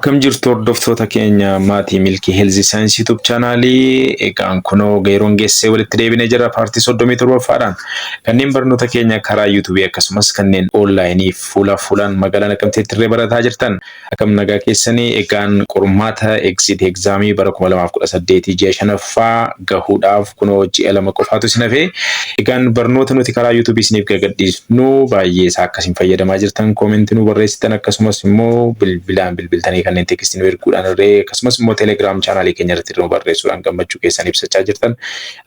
Akkam jirtu hordoftoota keenya maatii Milkii Health Science YouTube channelii. Egaan kunoo yeroon geessee walitti deebinee jira paartii 37ffaadhaan. Kanneen barnoota keenya karaa YouTube akkasumas kanneen onlaayinii fuula fuulaan magaalaa Naqamteetti illee barataa jirtan, akkam nagaa keessanii? Egaan qormaata exit examii bara 2018 ji'a shanaffaa gahuudhaaf kunoo ji'a 2 qofaatu isin hafe. Egaan barnoota nuti karaa YouTube isiniif gagadhiisnu baay'ee isaa akkasiin fayyadamaa jirtan, koomentii nu barreessitan, akkasumas immoo bilbilaan bilbiltanii kanneen teekstii nu erguudhaan illee, akkasumas immoo Telegram chaanaalii keenya irratti nu barreessuudhaan gammachuu keessan ibsachaa jirtan,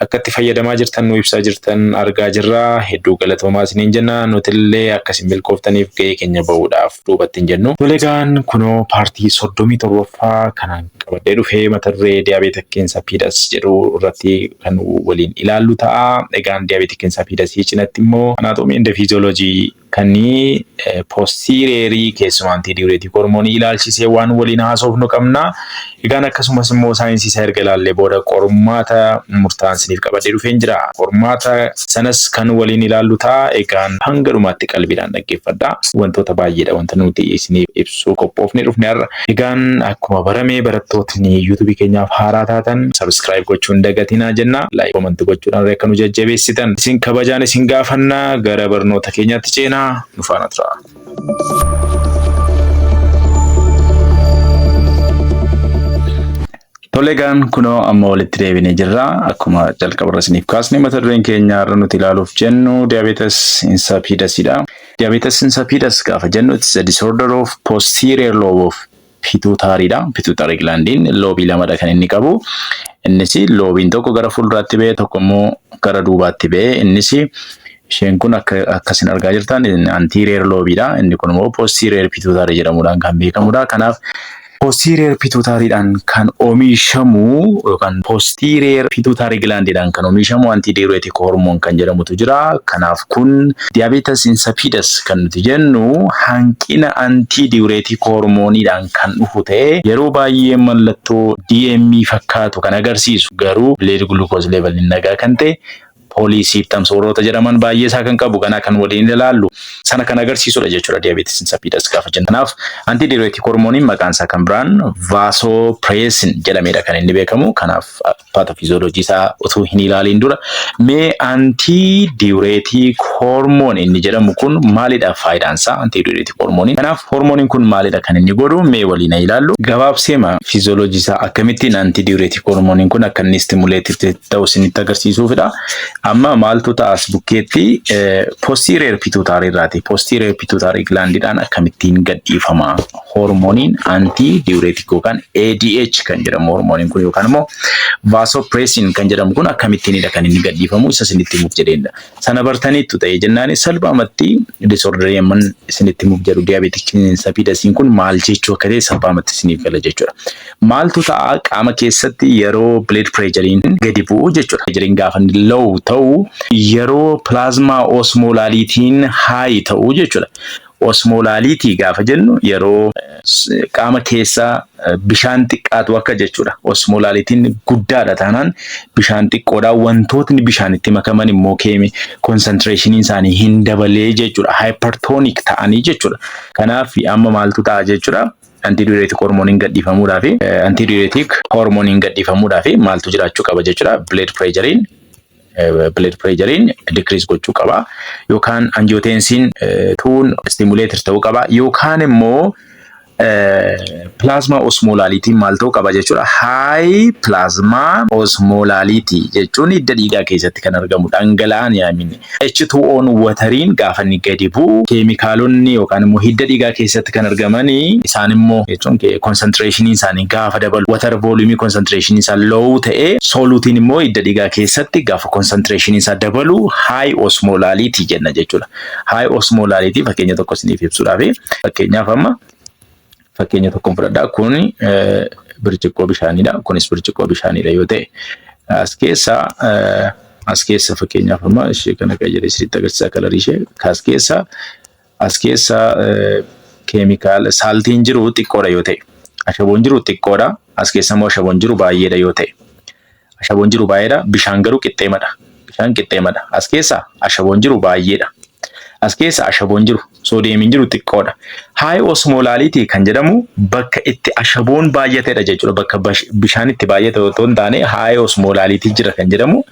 akka itti fayyadamaa jirtan nu ibsaa jirtan argaa jirra. Hedduu galatoomaa isiniin jenna. Nutillee akkasiin milkooftaniif gahee keenya bahuudhaaf duubatti hin jennu. Tole, egaan kunoo paartii 37ffaa kanaan qabadhee dhufee mata duree diabetic insipidus jedhu irratti kan waliin ilaallu ta'a. Egaan diabetic insipidusii cinatti immoo anatomy and physiology kan posteriorii, keessumaa antidiuretic hormoonii ilaalchisee waan waliin haasofnu qabna. Egaan akkasumas immoo saayinsii isaa erga ilaallee booda qormaata murtaa'an isiniif qabadhee dhufeen jira. Qormaata sanas kan waliin ilaallu ta'a. Egaan hanga dhumaatti qalbiidhaan dhaggeeffadhaa. Wantoota baay'eedha wanta nuti isiniif ibsuu qophoofnee dhufne har'a. Egaan akkuma barame barattootni YouTubeii keenyaaf haaraa taatan subscribe gochuun dagatinaa jenna. Like, comment gochuudhaan akka nu jajjabeessitan isin kabajaan isin gaafanna. Gara barnoota keenyaatti ceenaa, nu faana tura. Tole, egaan kunoo amma walitti deebinee jirra. Akkuma jalqabarra isiniif kaasne, mata dureen keenya har'a nuti ilaaluuf jennu diabetes insipidusidha. Diabetes insipidus gaafa jennu, it's a disorder of posterior lobe of pituitary dha. Pituitary glandiin loobii lamadha kan inni qabu. Innis loobiin tokko gara fuulduraatti ba'ee, tokko immoo gara duubaatti ba'ee, innis isheen kun akka akkasin argaa jirtan anterior loobiidha. Inni kun immoo posterior pituitary jedhamuudhaan kan beekamudha. Kanaaf posterior pituitariidhaan kan oomishamu yookaan posterior pituitary glandiidhaan kan oomishamu antidiuretic hormone kan jedhamutu jira. Kanaaf kun diabetes insipidus kan nuti jennu hanqina antidiuretic hormooniidhaan kan dhufu ta'ee, yeroo baay'ee mallattoo DM fakkaatu kan agarsiisu, garuu blood glucose level nagaa kan ta'e, polysymptoms warroota jedhaman baay'ee isaa kan qabu kana kan waliin ilaallu sana kan agarsiisudha jechuudha diabetes insipidus gaafa jennu. Kanaaf antidiuretic hormooniin maqaan isaa kan biraan vasopressin jedhamedha kan inni beekamu. Kanaaf pathophysiology isaa utuu hin ilaaliin dura mee antidiuretic hormone inni jedhamu kun maalidha, faayidaan isaa antidiuretic hormooniin? Kanaaf hormooniin kun maalidha kan inni godhu, mee waliin ilaallu. Gabaabseema physiology isaa, akkamittiin antidiuretic hormooniin kun akka inni stimulate ta'u isinitti agarsiisuufidha. Amma maaltu ta'a as bukkeetti? Posterior pituitary irraati. Posterior pituitary glandiidhaan akkamittiin gadhiifama hormooniin antidiuretic yookaan ADH kan jedhamu, hormooniin kun yookaan immoo vasopressin kan jedhamu kun akkamittiinidha kan inni gadhiifamu, isa isinitti himuuf jedheenidha. Sana bartaniittu ta'e jennaan salphaamatti disorderii amman isinitti himuuf jedhu, diabetic insipidusiin kun maal jechuu akka ta'e, salphaamatti isiniif gala jechuudha. Maaltu ta'a qaama keessatti yeroo blood pressurein gadi bu'u jechuudha? Pressurein gaafa inni low ta'u, yeroo plasma osmolalityin high ta'u jechuudha. Osmolality gaafa jennu yeroo qaama keessaa bishaan xiqqaatu akka jechuudha. Osmolalityin guddaadha taanaan bishaan xiqqoodha. Wantootni bishaan itti makaman immoo keemi concentrationiin isaanii hin dabalee jechuudha. Hypertonic ta'anii jechuudha. Kanaaf amma maaltu ta'a jechuudha? Antidiuretic hormooniin gadhiifamuudhaa fi antidiuretic hormooniin gadhiifamuudhaa fi maaltu jiraachuu qaba jechuudha? Blood pressurein decrease gochuu qaba yookaan angiotensin twon stimulated ta'uu qaba yookaan immoo plasma osmolalityin maal ta'uu qaba jechuudha? High plasma osmolality jechuun hidda dhiigaa keessatti kan argamu dhangala'aan yaamini. H2O'n wateriin gaafa inni gadi bu'u, keemikaalonni yookaan immoo hidda dhiigaa keessatti kan argamanii isaan immoo jechuun concentration isaanii gaafa dabalu, water volume concentration isaa low ta'ee, soluteiin immoo hidda dhiigaa keessatti gaafa concentration isaa dabalu high osmolality jenna jechuudha. High osmolality fakkeenya tokko isiniif ibsuudhaaf, fakkeenyaaf amma fakkeenya tokkoon fudhadhaa. Kun birciqqoo bishaaniidha. Kunis birciqqoo bishaaniidha yoo ta'e, as keessa fakkeenyaaf amma ishee kana qayyadee isinitti agarsiisa, colorii ishee. As keessa keemikaala saltiin jiru xiqqoodha yoo ta'e, ashaboon jiru xiqqoodha. As keessa immoo ashaboon jiru baay'eedha yoo ta'e, ashaboon jiru baay'eedha, bishaan garuu qixxeemadha. Bishaan qixxeemadha. As keessa ashaboon jiru baay'eedha. As keessa ashaboon jiru, soodiyeemiin jiru xiqqoodha. High osmolality kan jedhamu bakka itti ashaboon baay'atedha jechuudha. Bakka bishaan itti baay'ate otoo hin taane, high osmolality jira kan jedhamu,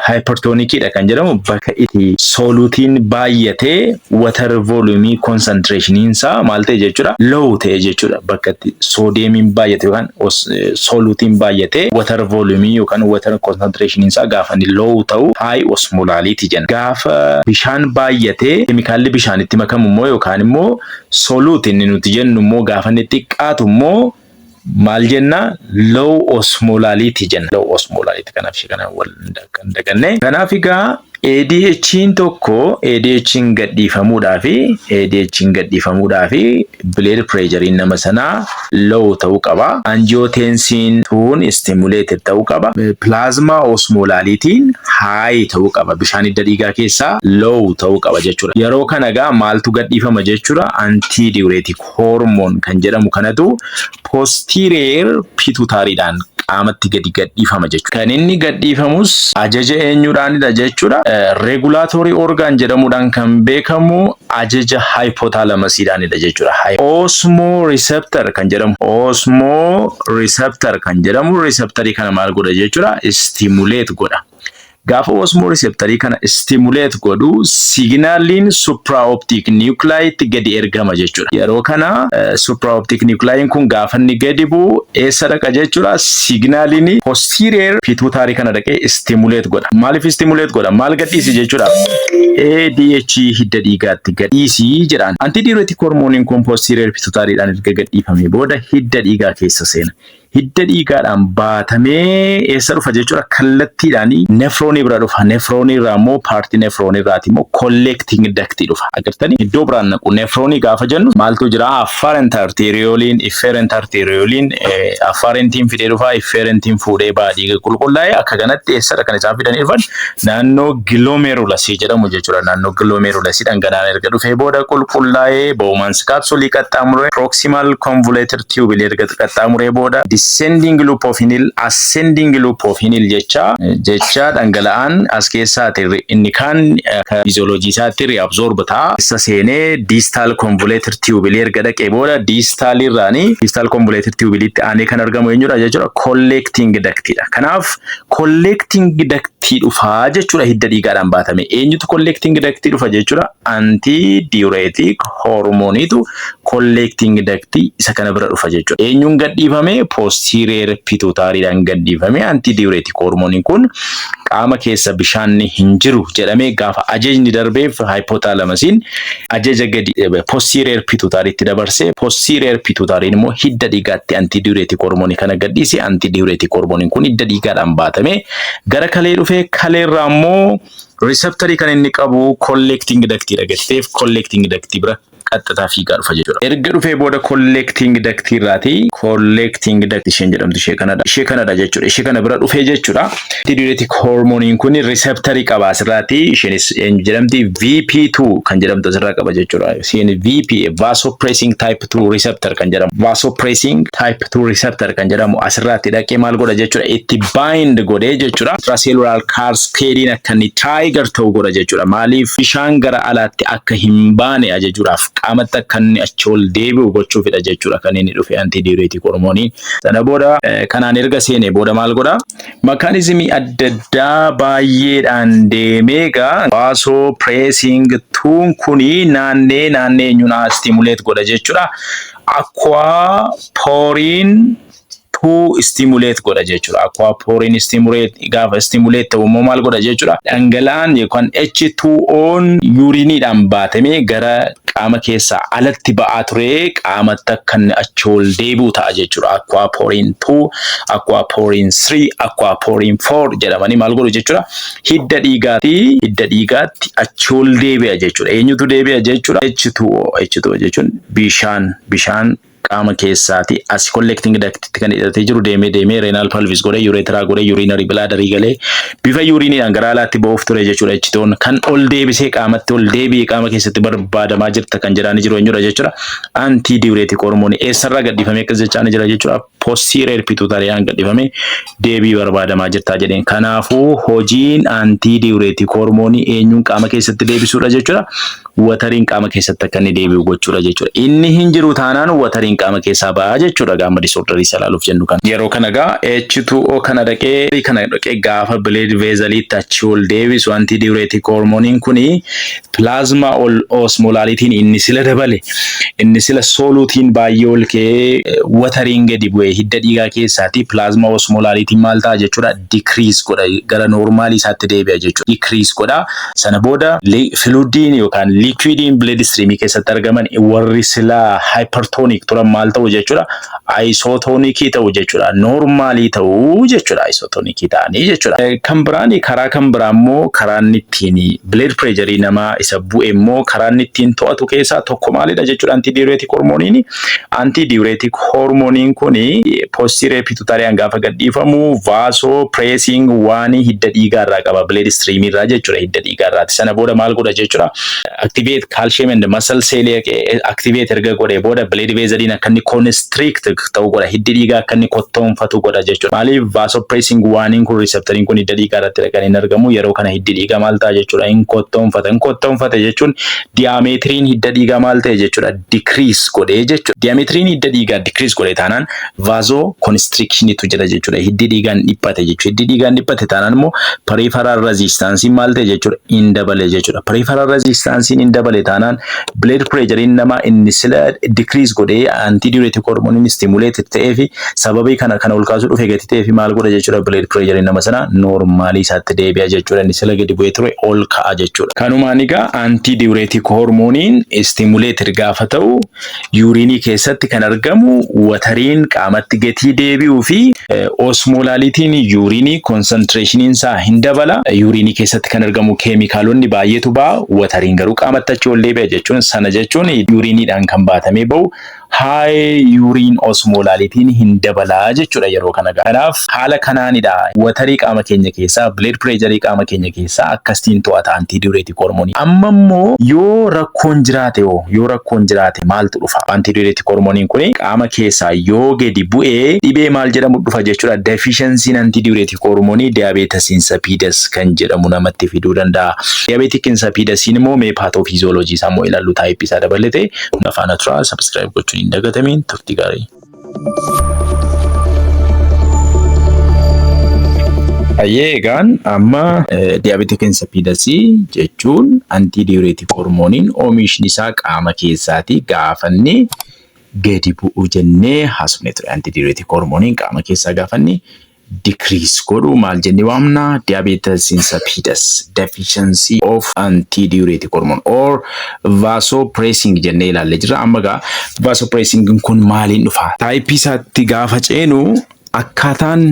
hypertoniciidha kan jedhamu bakka itti soluteiin baay'atee water volume concentrationiin isaa maal ta'e jechuudha? Low ta'e jechuudha. Bakka itti soodiyeemiin baay'ate yookaan soluteiin baay'atee water volume yookaan water concentrationiin isaa gaafa inni low ta'u high osmolality jenna. Gaafa bishaan baay'atee keemikaalli bishaanitti makamu immoo yookaan immoo solute inni nuti jennu immoo gaafa inni xiqqaatu immoo maal jenna? Low osmolality jenna. Low osmolality, kanaaf ishee kana wal kan daganne. Kanaaf egaa ADH'n tokko ADH'n gadhiifamuudhaa fi ADH'n gadhiifamuudhaa fi blood pressure'n nama sanaa low ta'uu qaba. Angiotensin two'n stimulated ta'uu qaba. Plasma osmolality'n high ta'uu qaba. Bishaan hidda dhiigaa keessaa low ta'uu qaba jechuudha. Yeroo kana egaa maaltu gadhiifama jechuudha? Antidiuretic hormone kan jedhamu kanatu posterior pituitaryidhaan qaamatti gadi gadhiifama jechuudha. Kan inni gadhiifamus ajaja eenyuudhaanidha jechuudha? Regulatory organ jedhamuudhaan kan beekamu ajaja hypothalamusiidhaanidha jechuudha. Osmoreceptor kan jedhamu, osmoreceptor kan jedhamu receptorii kana maal godha jechuudha? Stimulate godha. Gaafa osmoreceptorii kana stimulate godhu, signaliin supraoptic nucleitti gadi ergama jechuudha. Yeroo kana supraoptic nucleiin kun gaafa inni gadi bu'u eessa dhaqa jechuudha? Signaliin posterior pituitary kana dhaqee stimulate godha. Maaliif stimulate godha? Maal gadhiisi jechuudha? ADH hidda dhiigaatti gadhiisii jedhaan. Antidiuretic hormooniin kun posterior pituitaryidhaan erga gadhiifamee booda hidda dhiigaa keessa seena. Hidda dhiigaadhaan baatamee eessa dhufa jechuudha? Kallattiidhaan nephronii bira dhufa. Nephronii irraa immoo, partii nephronii irraati immoo collecting ductii dhufa. Agartanii, iddoo biraan naqu. Nephronii gaafa jennu maaltu jira? Afferent arterioliin, efferent arterioliin, afferentiin fidee dhufa, efferentiin fuudhee ba'a dhiiga qulqullaa'e. Akka kanatti eessadha kan isaan fidanii dhufan? Naannoo glomerulusii jedhamu jechuudha. Naannoo glomerulusii dhangala'aan erga dhufee booda qulqullaa'ee Bowman's capsule qaxxaamuree, proximal convoluted tubule erga qaxxaamuree booda, descending loop of Henle, ascending loop of Henle jecha jecha dhangala'aan as keessaati inni kaan akka fiizooloojii isaatti reabsorb ta'a. Isa seenee distal convoluted tubule erga dhaqee booda, distal irraanii distal convoluted tubuletti aanee kan argamu eenyudha jechuudha? Collecting ductidha. Kanaaf collecting ductii dhufaa jechuudha hidda dhiigaadhaan baatame. Eenyutu collecting ductii dhufa jechuudha? Antidiuretic hormooniitu collecting ductii isa kana bira dhufa jechuudha. Eenyuun gadhiifame? Posterior pituitaryidhaan gadhiifame. Antidiuretic hormooniin kun qaama keessa bishaanni hin jiru jedhamee gaafa ajajni darbeef, hypothalamusiin ajaja gadi posterior pituitarytti dabarsee, posterior pituitaryn immoo hidda dhiigaatti antidiuretic hormoonii kana gadhiise. Antidiuretic hormooniin kun hidda dhiigaadhaan baatame gara kalee dhufee, kaleerraa immoo receptorii kan inni qabu collecting ductii dhagatteef collecting ductii bira qaxxataa fiigaa dhufa jechuudha. Erga dhufee booda collecting ductii irraati, collecting duct isheen jedhamtu ishee kanadha. Ishee kanadha jechuudha. Ishee kana bira dhufee jechuudha. Antidiuretic hormooniin kun receptorii qaba asirraati. Isheenis eenyu jedhamti? VP2 kan jedhamtu asirraa qaba jechuudha. Isheen VP, vasopressin type 2 receptor kan jedhamu. Vasopressin type 2 receptor kan jedhamu asirraatti dhaqee maal godha jechuudha? Itti bind godhee jechuudha. Intracellular cascade akka inni trigger ta'u godha jechuudha. Maaliif? Bishaan gara alaatti akka hin baane ajajuudhaaf, qaamatti akka inni achi ol deebi'u gochuufidha jechuudha kan inni dhufe antidiuretic hormooniin. Sana booda kanaan erga seenee booda maal godha? Mechanismii adda addaa baay'eedhaan deemee egaa vasopressin twoon kuni naannee naannee eenyuun stimulate godha jechuudha? Aquaporin 2 stimulate godha jechuudha. Aquaporin stimulate gaafa stimulate ta'u immoo maal godha jechuudha? Dhangala'aan yookaan H2O'n urineiidhaan baatamee gara qaama keessaa alatti ba'aa ture qaamatti akka inni achi ol deebi'u ta'a jechuudha. Aquaporin 2, aquaporin 3, aquaporin 4 jedhamanii maal godhu jechuudha? Hidda dhiigaatti achi ol deebi'a jechuudha. Eenyutu deebi'a jechuudha? H2O. H2O jechuun bishaan. Qaama keessaati as collecting ductitti kan hidhatee jiru deemee deemee renal pelvis godhee, ureteraa godhee, urinary bladderii galee bifa urineiidhaan gara alaatti ba'uuf ture jechuudha. H2O'n kan ol deebisee qaamatti ol deebi'ee qaama keessatti barbaadamaa jirta kan jedhaanii jiru eenyudha jechuudha? Antidiuretic hormoneii eessarraa gadhiifamee akkas jechaa jira jechuudha? Posterior pituitarydhaan gadhiifamee deebii barbaadamaa jirta jedheen. Kanaafuu hojiin antidiuretic hormoneii eenyuun qaama keessatti deebisuudha jechuudha? Wateriin qaama keessatti akka inni deebi'u gochuudha jechuudha. Inni hin jiru taanaan wateriin qaama keessaa ba'aa jechuudha, gaama disorderii isa ilaaluuf jennu kana. Yeroo kana gaa H2O kana dhaqee gaafa blood vesseliitti achi ol deebisu antidiuretic hormoneiin kuni, plasma ol osmolalityiin inni sila dabale, inni sila soluteiin baay'ee ol ka'ee wateriin gadi bu'ee hidda dhiigaa keessaati plasma osmolalityiin maal ta'a jechuudha? Decrease godha, gara normalii isaatti deebi'a jechuudha. Decrease godha. Sana booda fluidiin yookaan liquidiin blood streamii keessatti argaman warri sila hypertonic turan maal ta'u jechuudha? Isotonicii ta'u jechuudha. Normalii ta'u jechuudha. Isotonicii ta'anii jechuudha. Kan biraan, karaa kan biraa immoo, karaa inni ittiin blood pressure namaa isa bu'e immoo karaa inni ittiin to'atu keessaa tokko maalidha jechuudha antidiuretic hormoneiin? Antidiuretic hormoneiin kuni posterior pituitarydhaan gaafa gadhiifamu vasopressin waan hidda dhiigaa irraa qaba, blood stream irraa jechuudha, hidda dhiigaa irraati. Sana booda maal godha jechuudha? Activate calcium and muscle cell activate erga godhee booda blood vesseliin akka inni constrict ta'u godha. Hiddi dhiigaa akka inni kottoonfatu godha jechuudha. Maaliif? Vasopressin oneiin kun, receptoriin kun hidda dhiigaa irratti kan inni argamu. Yeroo kana hiddi dhiigaa maal ta'a jechuudha? Hin kottoonfata. Hin kottoonfate jechuun diameteriin hidda dhiigaa maal ta'e jechuudha? Decrease godhee jechuudha. Diameteriin hidda dhiigaa decrease godhee taanaan vasoconstrictionitu jira jechuudha. Hiddi dhiigaan dhiphate jechuudha. Hiddi dhiigaan dhiphate taanaan immoo peripheral resistanceiin maal ta'e jechuudha? Hin dabale jechuudha. Peripheral resistanceiin hin dabale taanaan blood pressureiin namaa inni sila decrease godhee antidiuretic hormoneiin stimulated ta'ee fi sababii kana ol kaasuu dhufe gati ta'ee fi maal godha jechuudha? Blood pressureiin nama sana normalii isaatti deebi'a jechuudha. Inni sila gadi bu'ee ture ol ka'a jechuudha. Kanumaan egaa antidiuretic hormoneiin stimulated gaafa ta'u urineii keessatti kan argamu wateriin qaamatti gatii deebi'uu fi osmolalityiin urineii concentrationiin isaa hin dabala. Urineii keessatti kan argamu chemicalonni baay'eetu ba'a. Wateriin garuu qaamatti achi ol deebi'a jechuun, sana jechuun urineiidhaan kan baatamee bahu high urine osmolalityiin hin dabalaa jechuudha yeroo kana. Kanaaf haala kanaanidha waterii qaama keenya keessaa, blood pressureii qaama keenya keessaa akkasitiin to'ata antidiuretic hormoneii. Amma immoo yoo rakkoon jiraate hoo, yoo rakkoon jiraate maaltu dhufa? Antidiuretic hormoneiin kun qaama keessaa yoo gadi bu'ee dhibee maal jedhamu dhufa jechuudha? Deficiencyiin antidiuretic hormoneii diabetes insipidus kan jedhamu namatti fiduu danda'a. Diabetic insipidusiin immoo mee pathophysiologyii isaa immoo ilaallu, typeii isaa dabalatee afaan turaa. Subscribe gochuun hin dagatamiin. Turtii gaarii. Hayyee, egaan amma diabetic insipidusii jechuun antidiuretic hormoneiin oomishni isaa qaama keessaati gaafanni gadi bu'u jennee haasofnee ture. Antidiuretic hormoneiin qaama keessaa gaafanni decrease godhu maal jennee waamna? Diabetes insipidus, deficiency of antidiuretic hormone or vasopressin jennee ilaallee jirra. Amma egaa vasopressin kun maaliin dhufa? Typeii isaatti gaafa ceenu akkaataan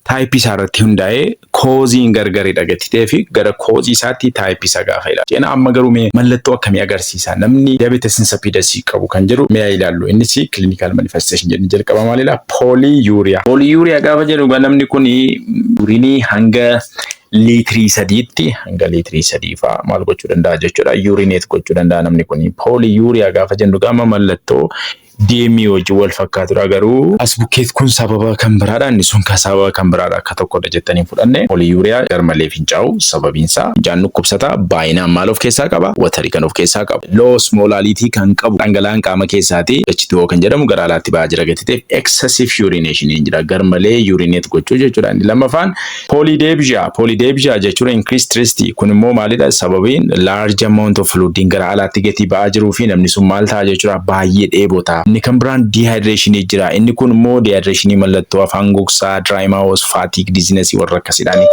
typeii isaa irratti hundaa'ee causeiin gargaridha gati ta'ee fi gara causeii isaatti typeii isaa gaafa ilaalu. Ceena amma garuu mee mallattoo akkamii agarsiisa namni diabetes insipidusii qabu kan jedhu mee ilaallu. Innis clinical manifestation jennee jalqaba maalidha? Polyuria. Polyuria gaafa jedhu namni kun urineii hanga liitirii 3tti, hanga liitirii 3 fa'aa maal gochuu danda'a jechuudha? Urinate gochuu danda'a namni kun. Polyuria gaafa jennu gama mallattoo DM wajjin wal fakkaatudha, garuu as bukkeet kun sababa kan biraadha, inni sun kan sababa kan biraadha, akka tokkodha jettanii fudhanne. Polyuria, garmalee fincaa'u, sababiin isaa fincaan dhukkubsata baay'inaan maal of keessaa qaba? Waterii kan of keessaa qabu, low osmolality kan qabu, dhangala'aan qaama keessaati H2O kan jedhamu gara alaatti ba'aa jira gati ta'eef excessive urination hin jira, garmalee urinate gochuu jechuudha. Inni lammaffaan polydipsia. Polydipsia jechuudha increased thirsty. Kun immoo maalidha? Sababiin large amount of fluidiin gara alaatti gatii ba'aa jiruu fi namni sun maal ta'a jechuudha? Baay'ee dheebota. Inni kan biraan dehydration jira. Inni kun immoo dehydration mallattoo afaan gogsaa, dry mouth, fatigue, dizziness warra akkasiidhaan.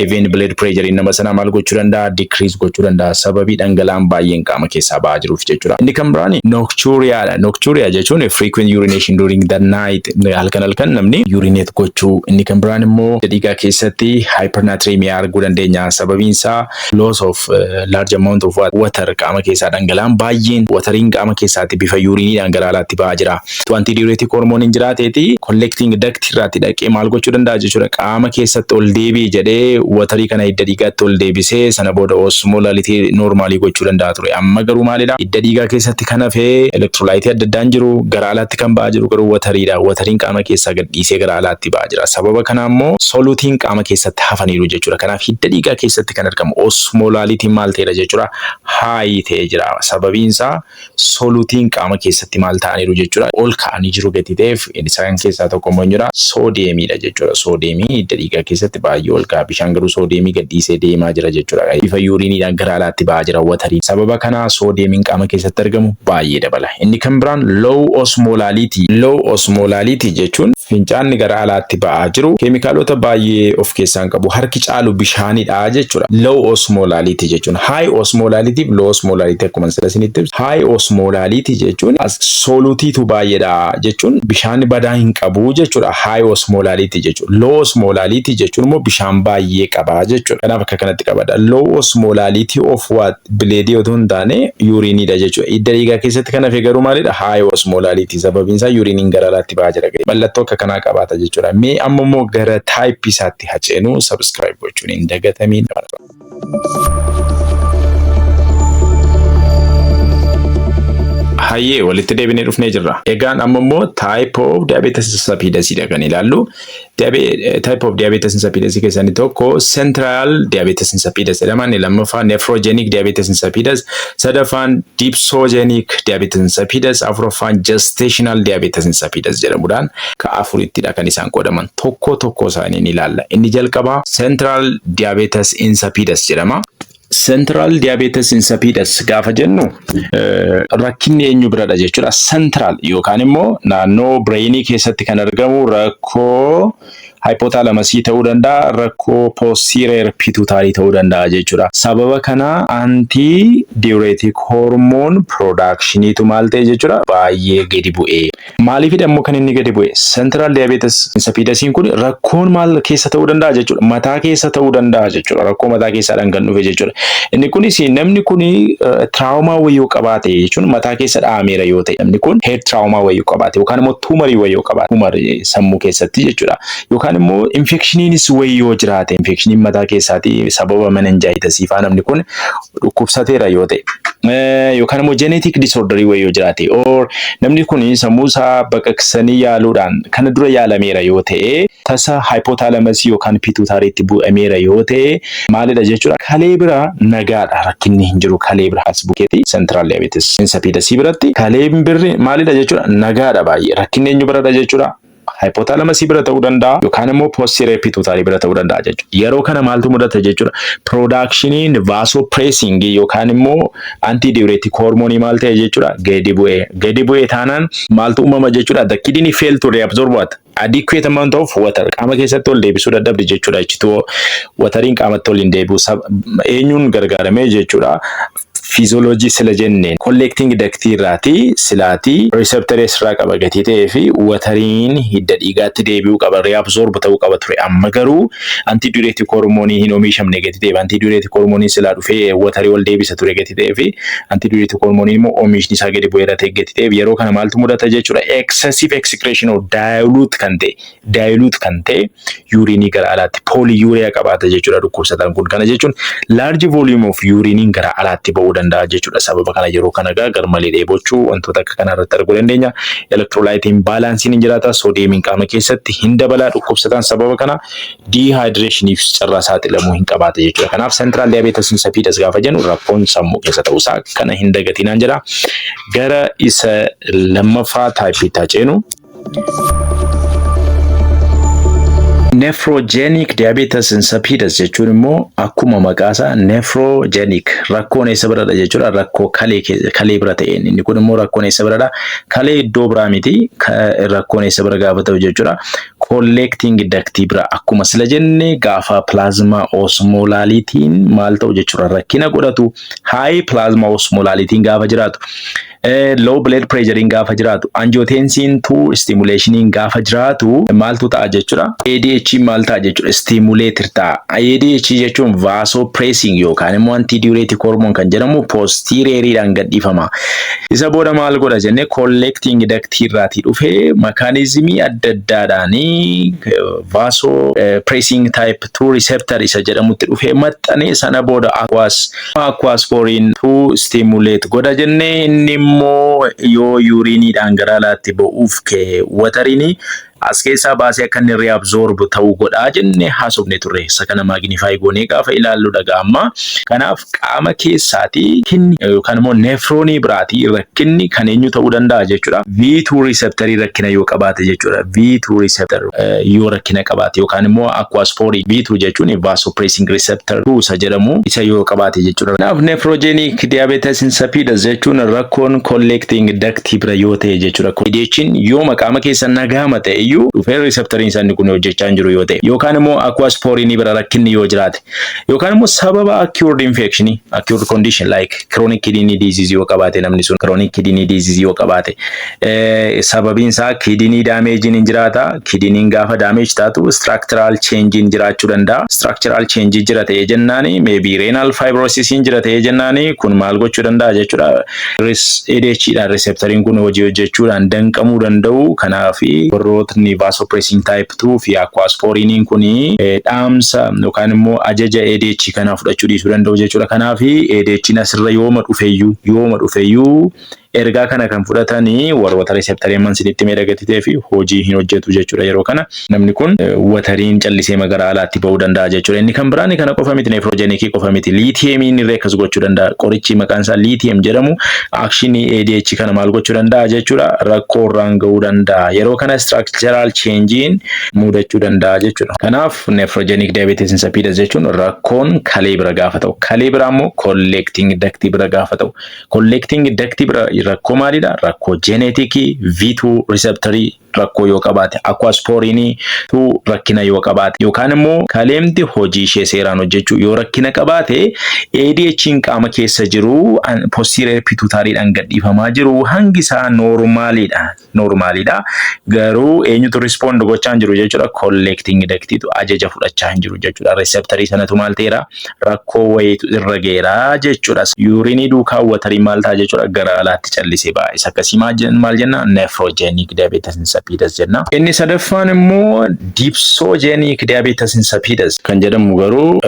Even blood pressure nama sanaa maal gochuu danda'a? Decrease gochuu danda'a. Sababii dhangala'aan baay'een qaama keessaa ba'aa jiruuf jechuudha. Inni kan biraan nocturia dha. Nocturia jechuun frequent urination during the night. Halkan halkan namni urinate gochuu. Inni kan biraan immoo dhiigaa keessatti hypernatremia arguu dandeenya. Sababiin isaa loss of large amount of water, qaama keessaa dhangala'aan baay'een, wateriin qaama keessaatti bifa urineiidhaan gara alaatti ba'aa jira. Antidiuretic hormooniin jiraateeti collecting duct irraatti dhaqee maal gochuu danda'a jechuudha? Qaama keessatti ol deebi'i jedhee waterii kana hidda dhiigaatti ol deebisee sana booda osmolality normalii gochuu danda'a ture. Amma garuu maalidha? Hidda dhiigaa keessatti kan hafee electrolyteii adda addaan jiru, gara alaatti kan ba'aa jiru garuu wateriidha. Wateriin qaama keessaa gad dhiisee gara alaatti ba'aa jira. Sababa kana immoo soluteiin qaama keessatti hafaniiru jechuudha. Kanaaf hidda dhiigaa keessatti kan argamu osmolalityn maal ta'edha jechuudha? High ta'ee jira. Sababiin isaa soluteiin qaama keessatti maal ta'aniiru jechuudha? Ol ka'anii jiru gati ta'eef isaan keessaa tokko immoo jira sodiumiidha jechuudha. Sodiumii hidda dhiigaa keessatti baay'ee ol ka'a. Bishaan garuu sodiumii gad dhiisee deemaa jira jechuudha. Bifa urineiidhaan gara alaatti ba'aa jira wateriin. Sababa kanaa sodiumiin qaama keessatti argamu baay'ee dabala. Inni kan biraan low osmolality. Low osmolality jechuun fincaanni gara alaatti ba'aa jiru keemikaalota baay'ee of keessaa qabu, harki caalu bishaanidha jechuudha. Low osmolality jechuun high osmolality fi low osmolality akkuma sila isinitti ibsu. High osmolality jechuun soluteiitu baay'eedha jechuun bishaan badaa hin qabu jechuudha. High osmolality jechuun. Low osmolality jechuun immoo bishaan baay'ee qaba jechuudha. Kanaaf akka kanatti qabadha. Low osmolality of what? Bloodii otoo hin taane urineiidha jechuudha. Hidda dhiigaa keessatti kan hafe garuu maalidha? High osmolality, sababiin isaa urineiin gara alaatti ba'aa jira. Mallattoo akka kanaa qabaata jechuudha. Mee amma immoo gara typeii isaatti haa ceenu. Subscribe gochuun hin dagatamiin. Hayyee, walitti deebinee dhufnee jirra. Egaan amma immoo type of diabetes insipidus dha kan ilaallu. Type of diabetes insipidus keessaa inni tokko central diabetes insipidus jedhama. Inni lammaffaan nephrogenic diabetes insipidus, sadaffaan dipsogenic diabetes insipidus, afuraffaan gestational diabetes insipidus jedhamuudhaan ka afurittidha kan isaan qoodaman. Tokko tokko isaanii ni ilaalla. Inni jalqabaa central diabetes insipidus jedhama. Central diabetes insipidus gaafa jennu rakkinni eenyu biradha jechuudha? Central yookaan immoo naannoo brainii keessatti kan argamu rakkoo hypothalamusii ta'uu danda'a, rakkoo posterior pituitary ta'uu danda'a jechuudha. Sababa kana antidiuretic hormone productioniitu maal ta'e jechuudha? Baay'ee gadi bu'ee. Maaliifidha immoo kan inni gadi bu'e? Central diabetes insipidusiin kun rakkoon maal keessa ta'uu danda'a jechuudha? Mataa keessa ta'uu danda'a jechuudha. Rakkoo mataa keessaadhaan kan dhufe jechuudha. Inni kunis namni kun trauma wayii qabaate jechuun mataa keessa dha'ameera yoo ta'e, namni kun head trauma wayii qabaate yookaan immoo tumorii wayii qabaate, tumorii sammuu keessatti jechuudha. Yookaan immoo infectioniinis wayii yoo jiraate, infectioniin mataa keessaatii sababa meningitisii faa namni kun dhukkubsateera yoo ta'e, yookaan immoo genetic disorderii wayii yoo jiraate, or namni kun sammuu isaa baqaqsanii yaaluudhaan kana dura yaalameera yoo ta'e, tasa hypothalamusii yookaan pituitaryitti bu'ameera yoo ta'e, maalidha jechuudha? Kalee bira nagaadha, rakkinni hin jiru kalee bira. As bukeetti central diabetes insipidusii biratti kaleen birri maalidha jechuudha? Nagaadha baay'ee. Rakkinni eenyu biradha jechuudha? Hypothalamusii bira ta'uu danda'a yookaan immoo posterior pituitary bira ta'uu danda'a jechuudha. Yeroo kana maaltu mudata jechuudha? Productioniin vasopressin yookaan immoo antidiuretic hormoonii maal ta'e jechuudha? Gadi bu'ee. Gadi bu'ee taanaan maaltu uumama jechuudha? The kidney fail to reabsorb what? Adequate amount of water. Qaama keessatti ol deebisuu dadhabde jechuudha. Achituu wateriin qaamatti ol hin deebi'u. Eenyuun gargaaramee jechuudha? Physiology sila jenneen collecting ductii irraatii silaatii receptorii asirraa qaba gatii ta'ee fi wateriin hidda dhiigaatti deebi'uu qaba, reabsorb ta'uu qaba ture. Amma garuu antidiuretic hormoonii hin oomishamne gatii ta'eef, antidiuretic hormoonii silaa dhufee waterii ol deebisa ture gatii ta'ee fi antidiuretic hormoonii immoo oomishni isaa gadi bu'eera ta'e gatii ta'eef, yeroo kana maaltu mudata jechuudha? Excessive excretion of dilute kan ta'e urineii gara alaatti, polyuria qabaata jechuudha dhukkubsataan kun. Kana jechuun large volume of urineiin gara alaatti ba'uu danda'a jechuudha. Sababa kana yeroo kana garmalee dheebochuu, wantoota akka kanaa irratti arguu dandeenya. Electrolyte imbalanceiin hin jiraata. Sodiumiin qaama keessatti hin dabalaa. Dhukkubsataan sababa kana dehydrationiif carraa saaxilamuu hin qabaata jechuudha. Kanaaf central diabetes insipidus gaafa jennu rakkoon sammuu keessa ta'uusaa kana hin dagatinaan jedha. Gara isa lammaffaa typeiitti haa ceenu. Nephrogenic diabetes insipidus jechuun immoo akkuma maqaasaa nephrogenic, rakkoon eessa biradha jechuudha? Rakkoo kalee bira ta'een. Inni kun immoo rakkoon eessa biradha? Kalee iddoo biraa miti. Rakkoon eessa bira gaafa ta'u jechuudha? Collecting ductii bira. Akkuma sila jenne gaafa plasma osmolalityn maal ta'u jechuudha? Rakkina godhatu, high plasma osmolalityn gaafa jiraatu. Low blood pressure gaafa jiraatu, angiotensin 2 stimulation gaafa jiraatu maaltu ta'a jechuudha? ADH maal ta'a jechuudha? Stimulate ta'a. ADH jechuun vasopressin yookaan immoo antidiuretic hormone kan jedhamu posterioriidhaan gadhiifama. Isa booda maal godha jennee, collecting duct irraatii dhufee mechanismii adda addaadhaanii vasopressin type 2 receptor isa jedhamutti dhufee maxxanee, sana booda aquaporin 2 stimulate godha jennee, inni immoo yoo urineiidhaan gara alaatti ba'uuf ka'e wateriin as keessaa baasee akka inni reabsorb ta'uu godhaa jennee haasofne turre. Isa kana magnify goonee gaafa ilaallu dhagaa amma. Kanaaf qaama keessaatii kinni yookaan immoo nephronii biraatii rakkinni kan eenyu ta'uu danda'a jechuudha? V2 receptorii rakkina yoo qabaate jechuudha. V2 receptor yoo rakkina qabaate yookaan immoo aquaporin V2 jechuun vasopressin receptor 2 isa jedhamu isa yoo qabaate jechuudha. Kanaaf nephrogenic diabetes insipidus jechuun rakkoon collecting duct bira yoo ta'e jechuudha. ADH'n yooma qaama keessa nagaama ta'e iyyuu dhufee receptoriin isaanii kun hojjechaa hin jiru yoo ta'e, yookaan immoo aquaporinii bira rakkinni yoo jiraate, yookaan immoo sababa acquired infection, acquired condition like chronic kidney disease yoo qabaate, namni sun chronic kidney disease yoo qabaate, sababiin isaa kidney damage hin jiraata. Kidneyn gaafa damage taatu structural change jiraachuu danda'a. Structural change jira ta'ee jennaani, maybe renal fibrosis jira ta'ee jennaani, kun maal gochuu danda'a jechuudha? ADH dhaan receptoriin kun hojii hojjechuudhaan danqamuu danda'u. Kanaaf warrootni vasopressin type 2 fi aquaporiniin kun dhaamsa yookaan immoo ajaja ADH kanaa fudhachuu dhiisuu danda'u jechuudha. Kanaaf ADH asirra yooma dhufeeyyuu ergaa kana kan fudhatanii warroota receptorii amman isinitti miidhagatitee fi hojii hin hojjetu jechuudha. Yeroo kana namni kun wateriin callisee gara alaatti ba'uu danda'a jechuudha. Inni kan biraan kana qofa miti, nephrogenicii qofa miti. Lithiumiin illee akkas gochuu danda'a. Qorichi maqaan isaa lithium jedhamu actionii ADH kana maal gochuu danda'a jechuudha? Rakkoo irraan ga'uu danda'a. Yeroo kana structural changein mudachuu danda'a jechuudha. Kanaaf nephrogenic diabetes insipidus jechuun rakkoon kalee bira gaafa ta'u, kalee bira immoo collecting duct bira gaafa ta'u, collecting duct bira rakkoo maalidha? Rakkoo geneticii V2 receptorii rakkoo yoo qabaate, aquaporinii tu rakkina yoo qabaate, yookaan immoo kaleemti hojii ishee seeraan hojjechuu yoo rakkina qabaate, ADH'n qaama keessa jiru posterior pituitarydhaan gadhiifamaa jiru hangi isaa normaliidha. Normaliidha. Garuu eenyutu respond gochaa hin jiru jechuudha? Collecting ductiitu ajaja fudhachaa hin jiru jechuudha. Receptorii sanatu maal ta'eera? Rakkoo wayiitu irra geera jechuudha. Urineii duukaa waterii maal ta'a jechuudha? Gara alaatti callisee ba'a. Isa akkasii maal jenna? Nephrogenic diabetes insipidus jenna. Inni sadaffaan immoo dipsogenic diabetes insipidus kan jedhamu garuu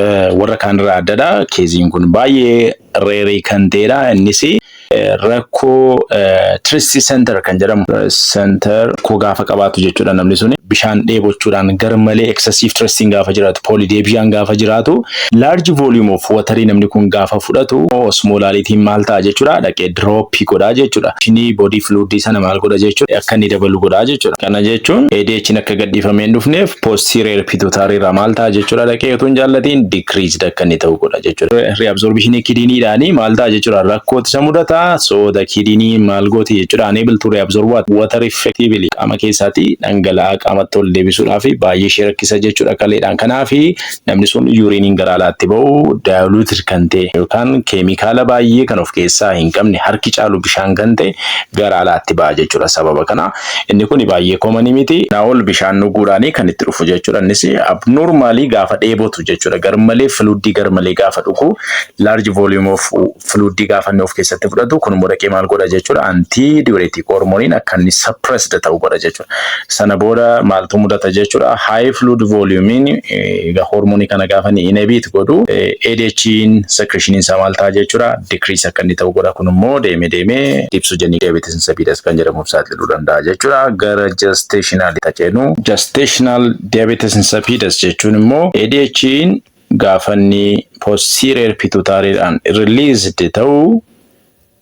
warra kaanirraa addadha. Caseiin kun baay'ee rareii kan ta'edha. Innis rakkoo thirst center kan jedhamu center rakkoo gaafa qabaatu jechuudha. Namni suni bishaan dheebochuudhaan garmalee excessive thirsting gaafa jiraatu, polydipsiaan gaafa jiraatu, large volume of waterii namni kun gaafa fudhatu, osmolalityn maal ta'a jechuudha? Dhaqee dropii godhaa jechuudha. Shinii body fluidii sana maal godha jechuudha? Akka inni dabalu godhaa jechuudha. Kana jechuun ADH'n akka gadhiifamee hin dhufneef posterior pituitary irraa maal ta'a jechuudha? Dhaqee utuu hin jaallatiin decreased akka inni ta'u godha jechuudha. Reabsorptionii kidneydhaanii maal ta'a jechuudha? Rakkootu isa mudata. So the kidney maal gooti jechuudha? Unable to reabsorb water effectively. Qaama keessaatii dhangala'aa qaamatti ol deebisuudhaaf baay'ee ishee rakkisa jechuudha kaleedhaan. Kanaaf namni sun urineiin gara alaatti ba'u diluted kan ta'e yookaan keemikaala baay'ee kan of keessaa hin qabne, harki caalu bishaan kan ta'e gara alaatti ba'a jechuudha sababa kana. Inni kun baay'ee commonii miti. Ol bishaan dhuguudhaanii kan itti dhufu jechuudha. Innis abnormalii gaafa dheebotu jechuudha. Garmalee fluidii garmalee gaafa dhugu, large volume of fluidii gaafa inni of keessatti fudhatu, kun immoo dhaqee maal godha jechuudha? Antidiuretic hormoneiin akka inni suppressed ta'u godha jechuudha. Sana booda maaltu mudata jechuudha? High fluid volumein egaa hormoonii kana gaafa inni inhibit godhu, ADH'n secretion isaa maal ta'a jechuudha? Decrease akka inni ta'u godha. Kun immoo deemee deemee dipsogenic diabetes insipidus kan jedhamuuf saaxiluu danda'a jechuudha. Gara gestational taceenu, gestational diabetes insipidus jechuun immoo ADH'n gaafa inni posterior pituitarydhaan released ta'u,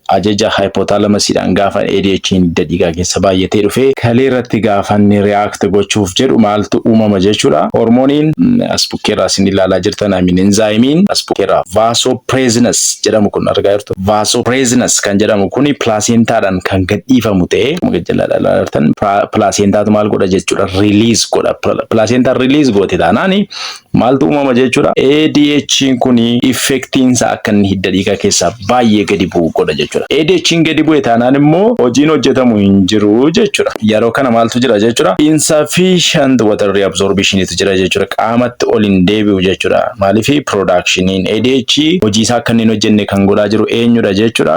ajaja hypothalamusiidhaan gaafa ADH'n hidda dhiigaa keessa baay'atee dhufee kalee irratti gaafa inni react gochuuf jedhu maaltu uumama jechuudha? Hormooniin as bukkeerraa isin ilaalaa jirtan, I mean enzymeiin as bukkeerraa vasopressinase jedhamu kun argaa jirtu. Vasopressinase kan jedhamu kun placentaadhaan kan gadhiifamu ta'ee, gajjallaa ilaalaa jirtan, placentaatu maal godha jechuudha? Release godha. Placentaan release goote taanaani Maaltu uumama jechuudha? ADH kun effectiin isaa akka inni hidda dhiigaa keessaa baay'ee gadi bu'u godha jechuudha. ADH gadi bu'e taanaan immoo hojiin hojjetamu hin jiru jechuudha. Yeroo kana maaltu jira jechuudha? Insufficient water reabsorptionitu jira jechuudha. Qaamatti ol hin deebi'u jechuudha. Maaliif? Productioniin ADH hojii isaa akka inni hin hojjenne kan godhaa jiru eenyudha jechuudha?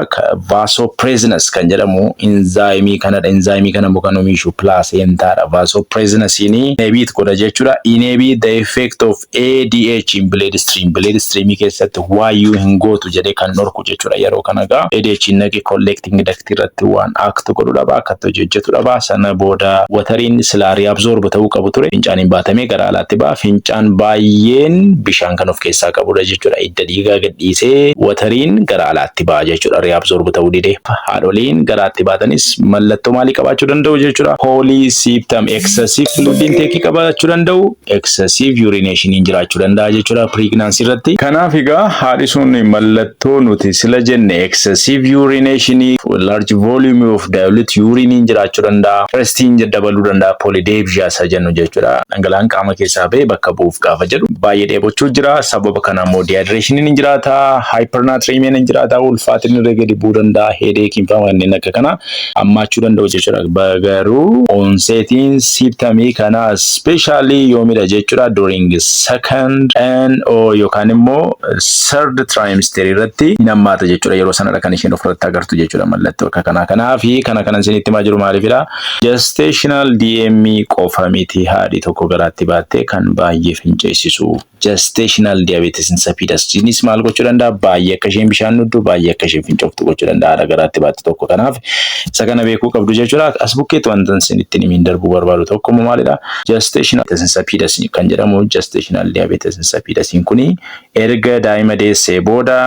Vasopressinase kan jedhamu enzyme kanadha. Enzyme kana immoo kan oomishu placentaadha. Vasopressinasiin inhibit godha jechuudha. Inhibit the effect of ADH in blood stream. Blood stream keessatti waayyuu hin gootu jedhee kan dhorku jechuudha. Yeroo kana egaa ADH naqe collecting duct irratti waan act godhu dhaba, akkatti hojii hojjetu dhaba. Sana booda wateriin silaa reabsorb ta'uu qabu ture. Fincaaniin baatamee gara alaatti ba'a. Fincaan baay'een bishaan kan of keessaa qabudha jechuudha. Hidda dhiigaa gadhiisee wateriin gara alaatti ba'a jechuudha. Reabsorb ta'uu dide. Haadholiin garaatti baatanis mallattoo maalii qabaachuu danda'u jechuudha? Polysymptom, excessive fluid intake qabaachuu danda'u. Excessive urination jiraachuu danda'a jechuudha pregnancy irratti. Kanaaf egaa haadhi sun mallattoo nuti sila jenne excessive urination, large volume of dilute urine jiraachuu danda'a. Thirstiin dabaluu danda'a. Polydipsia isa jennu jechuudha. Dhangala'aan qaama keessaa ba'ee bakka bu'uuf gaafa jedhu baay'ee dheebochuu jira. Sababa kana immoo dehydration ni jiraata. Hypernatremia ni jiraata. Ulfaatinni irra gadi bu'uu danda'a. Headache fa'aa kanneen akka kana hammaachuu danda'u jechuudha. Garuu onsetiin symptomii kana especially yoomidha jechuudha? During second and or yookaan immoo third trimester irratti hin hammaata jechuudha. Yeroo sanadha kan isheen ofirratti agartu jechuudha mallattoo akka kanaa. Kanaafi kana kanan isinitti himaa jiru maaliifidha? Gestational DM qofa miti haadhi tokko garaatti baattee kan baay'ee finceessisu. Gestational diabetes insipidus innis maal gochuu danda'a? Baay'ee akka isheen bishaan dhugdu, baay'ee akka isheen fincooftu gochuu danda'a haadha garaatti baatte tokko. Kanaaf isa kana beekuu qabdu jechuudha. As bukkeetti wanta isinitti himiin darbuu barbaadu tokko immoo maalidha? Gestational insipidus kan jedhamu, gestational diabetes insipidus kuni erga daa'ima deessee booda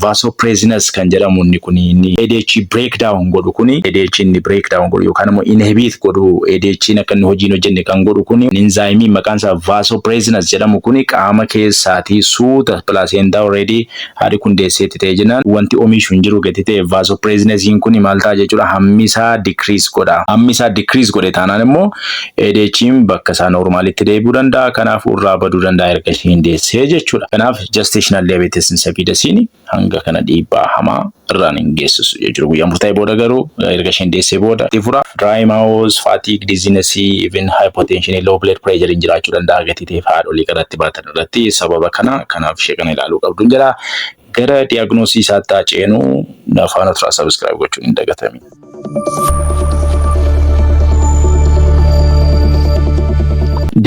vasopressinase kan jedhamu inni kuni, inni ADH breakdown godhu kuni, ADH inni breakdown godhu yookaan immoo inhibit godhu, ADH akka inni hojii hin hojjenne kan godhu kuni, enzyme maqaan isaa vasopressinase jedhamu kuni qaama keessaatii suuta placenta already haadhi kun deesseetti ta'e jennaan wanti oomishu hin jiru gati ta'e, vasopressinasiin kuni maal ta'a jechuudha? Hammi isaa decrease godha. Hammi isaa decrease godhe taanaan immoo ADH'n bakka isaa normalitti deebi'uu danda'a. Kanaaf irraa baduu danda'a erga isheen deessee jechuudha. Kanaaf gestational diabetes insipidasiin hanga kana dhiibbaa hamaa irraan hin geessisu jechuudha. Guyyaa murtaa'e booda garuu, erga isheen deessee booda itti fura. Dry mouth, fatigue, dizziness, even hypotension, low blood pressure jiraachuu danda'a gatii ta'eef haadholii garaatti baatan irratti sababa kana. Kanaaf ishee kana ilaaluu qabdu jedha. Gara diagnosisii isaatti haa ceenu. Afaan oturaa subscribe gochuun hin dagatamin.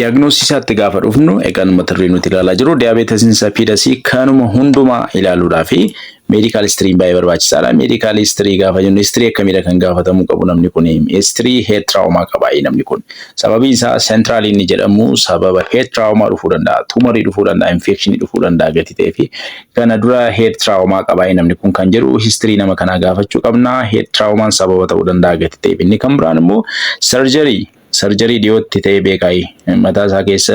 Diagnosisii isaatti gaafa dhufnu egaa, mata duree nuti ilaalaa jiru diabetes insipidusii kanuma hundumaa ilaaluudhaa fi medical historyn baay'ee barbaachisaadha. Medical history gaafa jennu history akkamiidha kan gaafatamuu qabu namni kun? History head trauma qaba namni kun. Sababiin isaa central inni jedhamu sababa head trauma dhufuu danda'a, tumorii dhufuu danda'a, infectionii dhufuu danda'a gati ta'ee fi kana dura head trauma qaba namni kun kan jedhu history nama kanaa gaafachuu qabna. Head traumaan sababa ta'uu danda'a gati ta'eef. Inni kan biraan immoo surgery dhiyootti ta'ee beekaa, mataa isaa keessa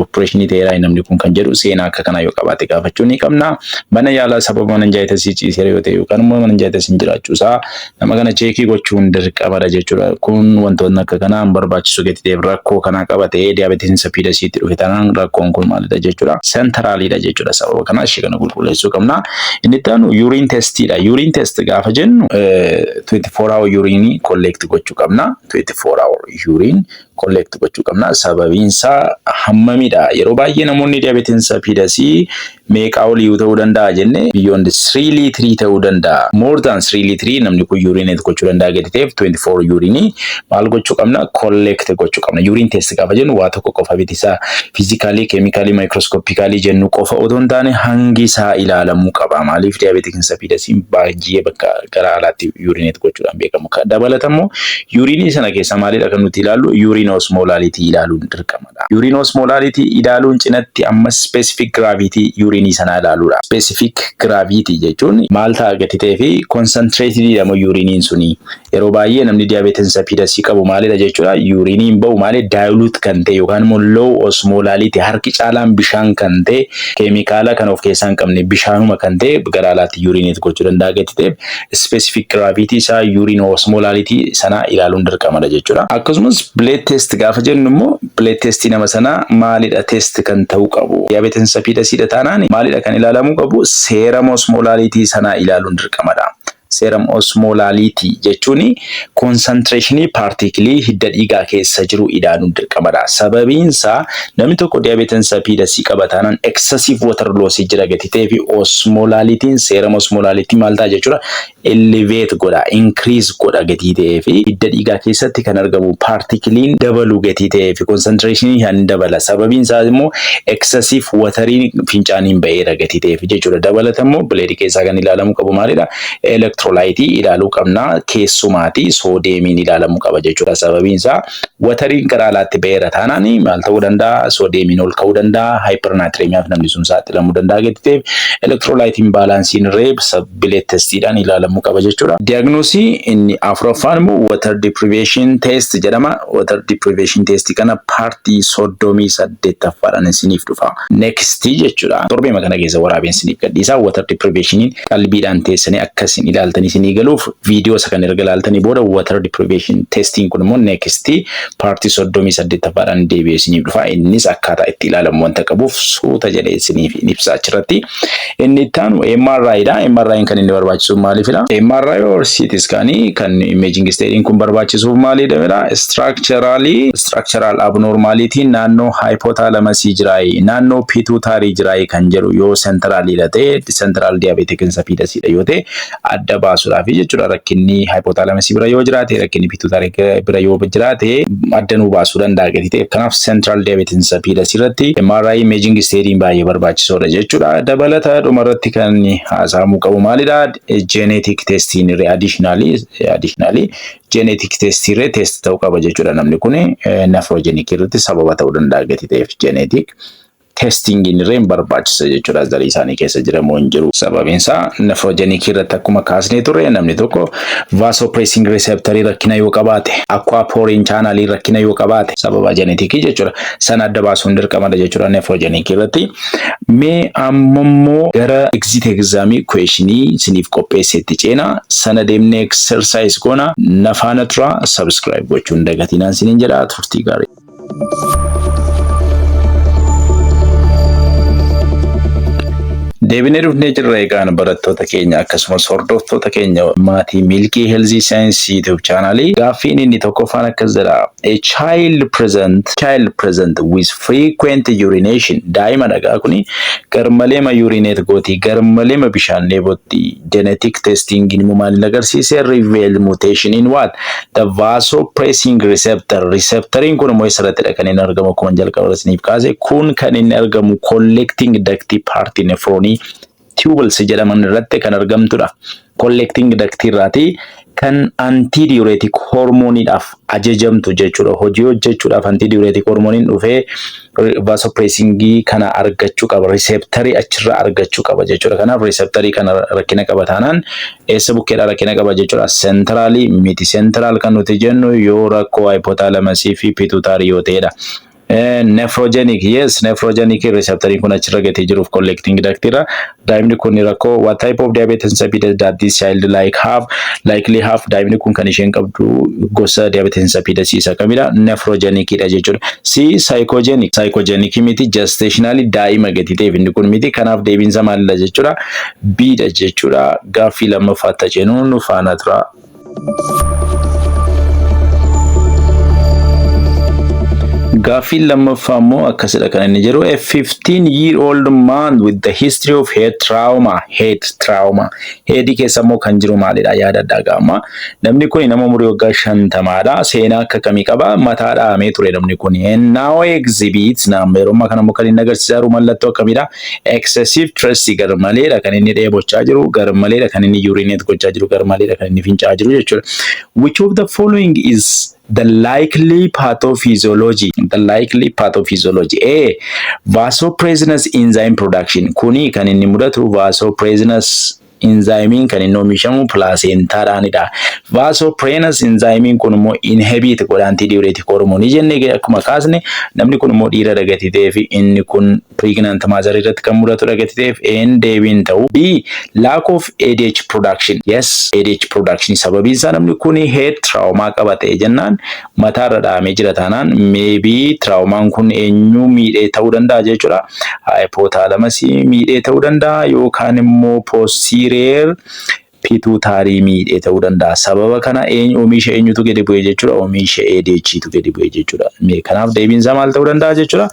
operationii ta'eera namni kun kan jedhu seenaa akka kanaa yoo qabaate gaafachuu ni qabna. Mana yaalaa sababa meningitisii ciiseera yoo ta'e yookaan immoo meningitisiin jiraachuu isaa nama kana checkii gochuun dirqamadha jechuudha. Kun wantoonni akka kanaa hin barbaachisu gati ta'eef rakkoo kanaa qabatee diabetes insipidasiitti dhufe taanaan rakkoon kun maalidha jechuudha? Centraliidha jechuudha. Sababa kanaa ishee kana qulqulleessuu qabna. Inni itti aanu urine testiidha. Urine test gaafa jennu 24 hour urine collect gochuu qabna. 24 hour urine collect gochuu qabna. Sababiin isaa hammamidha? Yeroo baay'ee namoonni diabetes insipidusii meeqaa olii ta'uu danda'a jenne? Beyond 3 liitirii ta'uu danda'a. More than 3 liitirii namni kun urinate gochuu danda'a gadi ta'eef 24 urine maal gochuu qabna? Collect gochuu qabna. Urine test gaafa jennu waa tokko qofa miti, isaa physicalii, chemicalii, microscopicalii jennu qofa otoo hin taane hangi isaa ilaalamuu qaba. Maaliif? Diabetes insipidusiin baay'ee bakka gara alaatti urinate gochuudhaan beekamu. Dabalatammoo urinii sana keessa maalidha kan nuti ilaallu? Urine osmolality ilaaluun dirqamadha. Urine osmolality ilaaluun cinatti ammas specific gravity urinii sanaa ilaaluudha. Specific gravity jechuun maal ta'a gati ta'ee fi concentrated moo uriniin suni Yeroo baay'ee namni diabetes insipidusii qabu maalidha jechuudha? Urineiin bahu maali? Dilute kan ta'e yookaan immoo low osmolality, harki caalaan bishaan kan ta'e, keemikaala kan of keessaa hin qabne, bishaanuma kan ta'e gara alaatti urinate gochuu danda'a gati ta'eef, specific gravity isaa, urine osmolality sana ilaaluun dirqamadha jechuudha. Akkasumas blood test gaafa jennu immoo, blood testii nama sanaa maalidha test kan ta'uu qabu? Diabetes insipidusiidha taanaan maalidha kan ilaalamuu qabu? Serum osmolality sanaa ilaaluun dirqamadha. Serum osmolality jechuun concentrationii particleii hidda dhiigaa keessa jiru ilaaluun dirqamadha. Sababiin isaa namni tokko diabetes insipidusii qaba taanaan excessive water loss jira gati ta'ee fi osmolalityn, serum osmolality maal ta'a jechuudha? Elevate godha, increase godha gatii ta'ee fi hidda dhiigaa keessatti kan argamu particleiin dabalu gatii ta'ee fi concentrationii kan dabala. Sababiin isaa immoo excessive wateriin fincaaniin ba'eera gatii ta'ee fi jechuudha. Dabalata immoo bloodii keessaa kan ilaalamuu qabu maalidha? Electrolyteii ilaaluu qabna, keessumaati sodiumiin ilaalamuu qaba jechuudha. Sababiin isaa wateriin gara alaatti ba'eera taanaan maal ta'uu danda'a? Sodiumiin ol ka'uu danda'a. Hypernatremiaaf namni sun saaxilamuu danda'a gatii ta'eef, electrolyteiin balanceiin irree blood testiidhaan ilaalamuu qaba jechuudha. Diagnosisii inni afuraffaan immoo water deprivation test jedhama. Water deprivation test kana partii 38ffaadhaan isiniif dhufa. Next jechuudha. Torbeema kana keessa waraabeen isiniif gadhiisa. Water deprivationiin qalbiidhaan teessanii akka isin ilaaltanii isinii galuuf, viidiyoo isa kan erga ilaaltanii booda, water deprivation testiin kun immoo next partii 38ffaadhaan deebi'ee isiniif dhufa. Innis akkaataa itti ilaalamu wanta qabuuf suuta jedhee isiniif ibsa achirratti. Inni itti aanu MRI dha. MRI kan inni barbaachisu maaliifidha? MRI or CT scan kan imaging study kun barbaachisuuf maalidha? Structural abnormality naannoo hypothalamusii jiraayi, naannoo pituitary jiraayi kan jedhu, yoo centralidha ta'e, central diabetic insipidus yoo ta'e adda baasuudhaaf jechuudha. Rakkinni hypothalamusii bira yoo jiraate, rakkinni pituitary bira yoo jiraate adda nuu baasuu danda'a gadi ta'e. Kanaaf central diabetic insipidus irratti MRI imaging study baay'ee barbaachisoodha jechuudha. Dabalata dhumarratti kan haasa'amuu qabu maalidha? Genetic testing irree additionally genetic test irree test ta'uu qaba jechuudha. Namni kun nephrogenic irratti sababa ta'uu danda'a gati ta'eef, genetic testing irree barbaachisa jechuudha. Zarii isaanii keessa jiramoo hin jiru. Sababiin isaa nephrogenic irratti akkuma kaasnee turre, namni tokko vasopressin receptorii rakkina yoo qabaate, aquaporin channelii rakkina yoo qabaate, sababa geneticii jechuudha. Sana adda baasuun dirqamadha jechuudha nephrogenic irratti. Mee ammammoo gara exit examii questionii isiniif qopheessetti ceena. Sana deemnee exercise goona. Nafaana tura, subscribe gochuun dagatinaan isiniin jedha, turtii gaarii. Deebinee dhufnee jirra. Egaan barattoota keenya akkasumas hordoftoota keenya maatii Milkii Health Science YouTube channelii, gaaffiin inni tokkoffaan akkas jedha. A child present with frequent urination, daa'ima dhagaa kuni garmaleema urinate gooti, garmaleema bishaan dheebotti. Genetic testing immoo maal agarsiise? Reveal mutation in what? The vasopressin receptor. Receptoriin kun immoo eessarrattidha kan inni argamu? Akkuma jalqaba isiniif kaase, kun kan inni argamu collecting duct part nephronii tubules jedhaman irratti kan argamtudha. Collecting duct irraati kan antidiuretic hormooniidhaaf ajajamtu jechuudha. Hojii hojjechuudhaaf antidiuretic hormooniin dhufee vasopressingii kana argachuu qaba. Receptorii achirraa argachuu qaba jechuudha. Kanaaf receptorii kana rakkina qaba taanaan eessa bukkeedhaa rakkina qaba jechuudha? Centralii miti. Central kan nuti jennu yoo rakkoo hypothalamusii fi pituitary yoo ta'edha. Nephrogenic, yes, nephrogenic receptorii kun achirra gatee jiruuf collecting duct irra. Daa'imni kun rakkoo, what type of diabetes insipidus that this child likely have? Daa'imni kun kan isheen qabdu gosa diabetes insipidus isa kamidha? Nephrogenic dha jechuudha. C, psychogenic, psychogenic miti, gestationally daa'ima gati ta'eef inni kun miti. Kanaaf deebiinsa maalidha jechuudha? B dha jechuudha. Gaaffii lammaffaatti ceenu, nu faana tura. Gaaffiin lammaffaa immoo akkasidha kan inni jedhu: a 15 year old man with the history of head trauma. Head trauma, headii keessa immoo kan jiru maalidha? Yaadadhaa gaama, namni kun nama umurii waggaa 50dha. Seenaa akka kamii qaba? Mataa dhahamee ture namni kun. And now exhibits, nama yeroo ammaa kana immoo kan inni agarsiisaa jiru mallattoo akkamiidha? Excessive thirst, garmaleedha kan inni dheebochaa jiru, garmaleedha kan inni urinate gochaa jiru, garmaleedha kan inni fincaa'aa jiru jechuudha. Which of the following is the likely pathophysiology? The likely pathophysiology: A, vasopressinase enzyme production. Kuni kan inni mudatu vasopressinase Enzymeiin kan inni oomishamu placentaadhaanidha. Vasopressinase enzymeiin kun immoo inhibit godha antidiuretic hormoneii jennee akkuma kaasne, namni kun immoo dhiira dhagatii ta'ee fi inni kun pregnant mother irratti kan mudatu dhagatii ta'eef A'n deebiin ta'u. B, lack of ADH production. Yes, ADH production, sababiin isaa namni kun head trauma qaba ta'e jennaan, mataarra dhahamee jira taanaan, maybe traumaan kun eenyu miidhee ta'uu danda'a jechuudha. Hypothalamus miidhee ta'uu danda'a yookaan immoo posterior pituitary miidhee ta'uu danda'a. Sababa kana oomisha eenyutu gadi bu'e jechuudha? Oomisha ADH tu gadi bu'e jechuudha. Kanaaf deebiin isaa maal ta'uu danda'a jechuudha?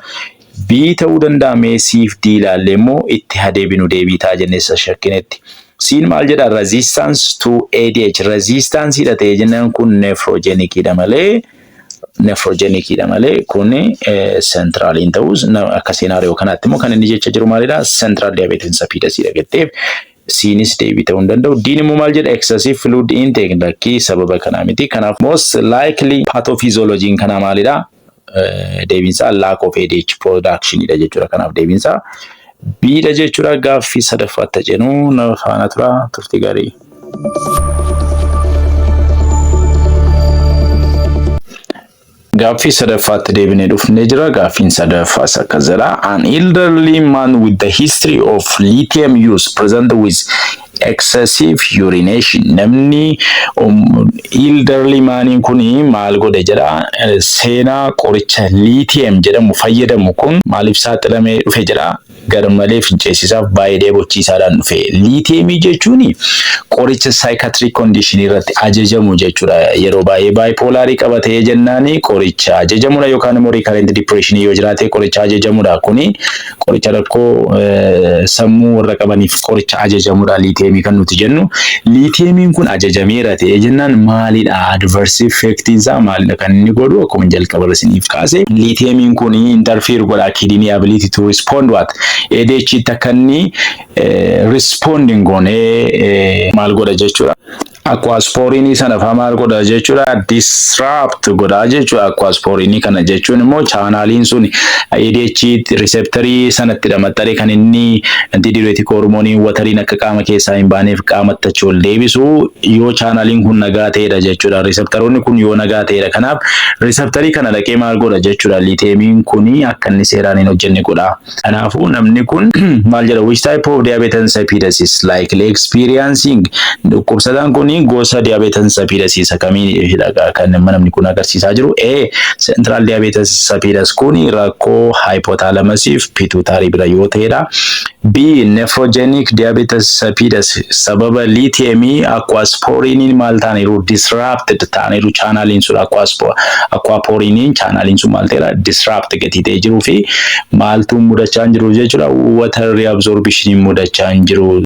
B ta'uu danda'a. Mee C fi D ilaallee immoo itti adeebinu, deebii ta'a jennee isa shakkinetti. C'n maal jedha? Resistance to ADH. Resistance dha ta'e jennaan kun nephrogenicidha malee kun centraliin ta'us, akka scenario kanaatti immoo kan inni jecha jiru maalidha? Central diabetes insipidus dha jetteef C'nis deebii ta'uu hin danda'u. D'n immoo maal jedha? Excessive fluid intake. Lakkii, sababa kanaa miti. Kanaaf most likely pathophysiology kanaa maalidha? Deebiinsaa lack of ADH production dha jechuudha. Kanaaf deebiinsaa B dha jechuudha. Gaaffii sadaffaatti jennu na faana tura, turtii gaarii. Gaaffii sadaffaatti deebinee dhufnee jira. Gaaffiin sadaffaas akkas jedha. An elderly man with the history of lithium use present with excessive urination. Namni elderly maniin kun maal godhe jedha? Seenaa qoricha lithium jedhamu fayyadamu kun maaliif saaxilamee dhufe jedha? Garmalee finceessisaaf baay'ee dheebochiisaadhaan dhufe. Lithiumii jechuun qoricha psychiatric condition irratti ajajamu jechuudha. Yeroo baay'ee bipolarii qabatee jennaani qoricha ajajamudha yookaan immoo recurrent depression yoo jiraate qoricha ajajamudha. Kuni qoricha rakkoo sammuu warra qabaniif qoricha ajajamudha lithiumii kan nuti jennu. Lithiumiin kun ajajameera ta'ee jennaan maalidha? Adverse effect isaa maalidha kan inni godhu? Akkuma jalqaba isiniif kaase, lithiumiin kun interfere godha kidney ability to respond what? ADH tti akka inni responding goonee maal godha jechuudha. Aquaporinii sana faa maal godha jechuudha? Disrupt godha jechuudha. Aquaporinii kana jechuun immoo channeliin sun ADH receptorii sanatti maxxanee kan inni antidiuretic hormoneii wateriin akka qaama keessaa hin baaneef qaamatti achi ol deebisu yoo channeliin kun nagaa ta'edha jechuudha. Receptoroonni kun yoo nagaa ta'edha. Kanaaf receptorii kana dhaqee maal godha jechuudha? Lithiumiin kun akka inni seeraan hin hojjenne godha. Kanaafuu namni kun maal jedha? Which type of diabetes insipidus is likely experiencing? Dhukkubsataan kun gosa diabetes insipidus isa kamiidha kan namni kun agarsiisaa jiru? A, central diabetes insipidus, kun rakkoo hypothalamusiif pituitary bira yoo ta'edha. B, nephrogenic diabetes insipidus, sababa lithiumii aquaporiniin maal ta'aniiru? Disrupted ta'aniiru. Channeliin sun, aquaporiniin channeliin sun maal ta'eera? Disrupt gatii ta'ee jiruu fi maaltu mudachaa hin jiru jechuudha? Water reabsorption mudachaa hin jiru.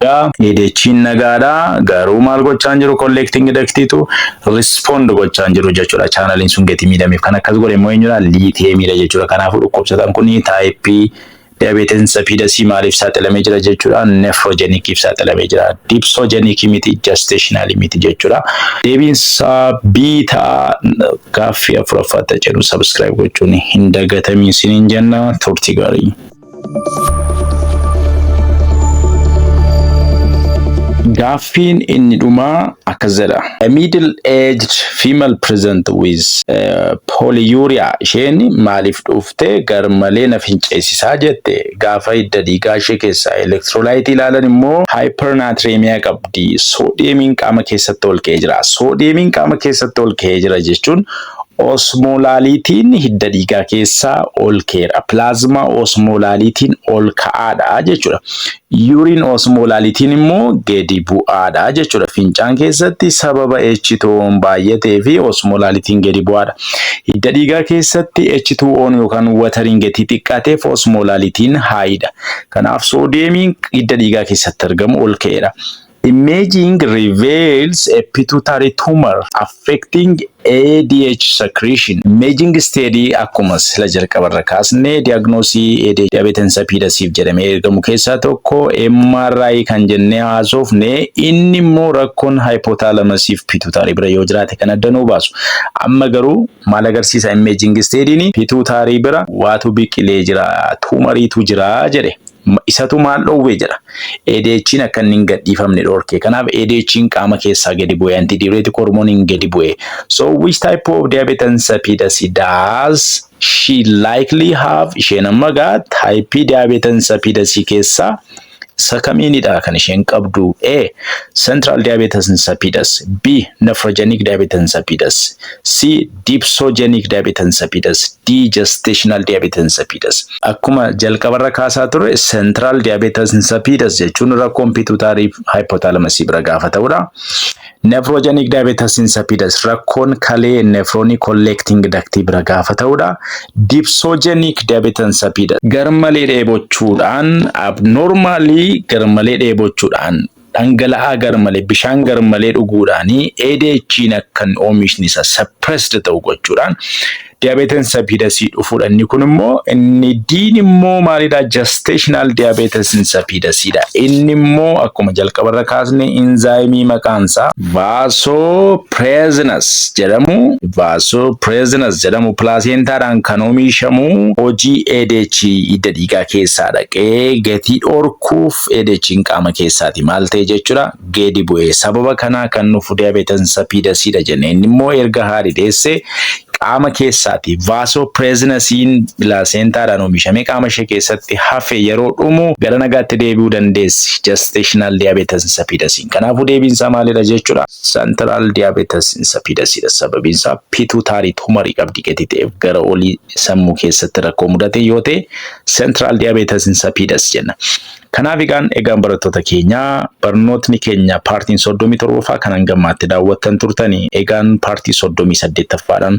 ADH'n nagaadha, garuu maal gochaa hin jiru? Collecting ductiitu respond gochaa hin jiru jechuudha. Channeliin sun gatii miidhameef kan akkas godhe immoo eenyudha? Lithiumiidha jechuudha. Kanaafuu dhukkubsataan kun typeii diabetes insipidusii maaliif saaxilamee jira jechuudha? Nephrogeniciif saaxilamee jira. Dipsogenicii miti, gestationalii miti jechuudha. Deebiinsaa B ta'a. Gaaffii afuraffaatti jedhu, subscribe gochuun hin dagatamiin isiniin jenna, turtii gaarii. Gaaffiin inni dhumaa akkas jedha. A middle-aged female present with polyuria. Isheen maaliif dhufte? Garmalee na finceessisaa jette. Gaafa hidda dhiigaa ishee keessaa electrolyteii ilaalan immoo hypernatremia qabdi. Sodiumiin qaama keessatti ol ka'ee jira. Sodiumiin qaama keessatti ol ka'ee jira jechuun osmolalityiin hidda dhiigaa keessaa ol ka'eera. Plasma osmolalityiin ol ka'aadha jechuudha. Urine osmolalityiin immoo gadi bu'aadha jechuudha. Fincaan keessatti sababa H2O baay'atee fi osmolalityiin gadi bu'aadha. Hidda dhiigaa keessatti H2O yookaan wateriin gadi xiqqaateef osmolalityiin highdha. Kanaaf sodiumiin hidda dhiigaa keessatti argamu ol ka'eera. Imaging reveals a pituitary tumor affecting ADH secretion. Imaging study akkuma sila jalqabarra kaasne diagnosisii diabetes insipidusif jedhamee ergamu keessaa tokko MRI kan jennee haasofne, inni immoo rakkoon hypothalamusiif pituitary bira yoo jiraate kan adda nuu baasu. Amma garuu maal agarsiisa imaging study'n? Pituitary bira waatu biqilee jira, tumoriitu jira jedhe. Isatu maal dhoowwe jedha. ADH'n akka inni hin gadhiifamne dhorke. Kanaaf ADH'n qaama keessaa gadi bu'e, antidiuretic hormone gadi bu'e. So which type of diabetes insipidus does she likely have? Isheen amma gaa type diabetes insipidus keessaa isa kamiinidha kan isheen qabdu? A. Central diabetes insipidus. B. Nephrogenic diabetes insipidus. C. Dipsogenic diabetes insipidus. D. Gestational diabetes insipidus. Akkuma jalqabarra kaasaa turre, central diabetes insipidus jechuun rakkoon pituitary hypothalamusii bira gaafa ta'udha. Nephrogenic diabetes insipidus rakkoon kalee nephronii collecting duct bira gaafa ta'udha. Dipsogenic diabetes insipidus garmalee dheebochuudhaan, abnormally garmalee dheebochuudhaan, dhangala'aa garmalee, bishaan garmalee dhuguudhaanii ADH'n akka oomishni isaa suppressed ta'u gochuudhaan diabetes insipidusii dhufuudha. Inni kun immoo, inni D'n immoo maalidha? Gestational diabetes insipidusiidha. Inni immoo akkuma jalqabarra kaasne enzymeii maqaan isaa vasopressinase jedhamu placentaadhaan kan oomishamu hojii ADH hidda dhiigaa keessaa dhaqee gatii dhorkuuf ADH'n qaama keessaati maal ta'e jechuudha, gadi bu'ee sababa kanaa kan dhufu diabetes insipidusiidha jenne. Inni immoo erga haadhi deessee qaama keessaati vasopressinaseiin placentaadhaan oomishamee qaama ishee keessatti hafe yeroo dhumu gara nagaatti deebi'uu dandeessi gestational diabetes insipidusiin. Kanaafuu deebiin isaa maalidha jechuudha? Central diabetes insipidusiidha. Sababiin isaa pituitary tumorii qabdi gadi ta'eef gara olii sammuu keessatti rakkoo mudate yoo ta'e central diabetes insipidus jenna. Kanaaf egaan barattoota keenya, barnootni keenya partiin 37ffaa kan hangammaatti daawwattan turtanii, egaan partii 38ffaadhaan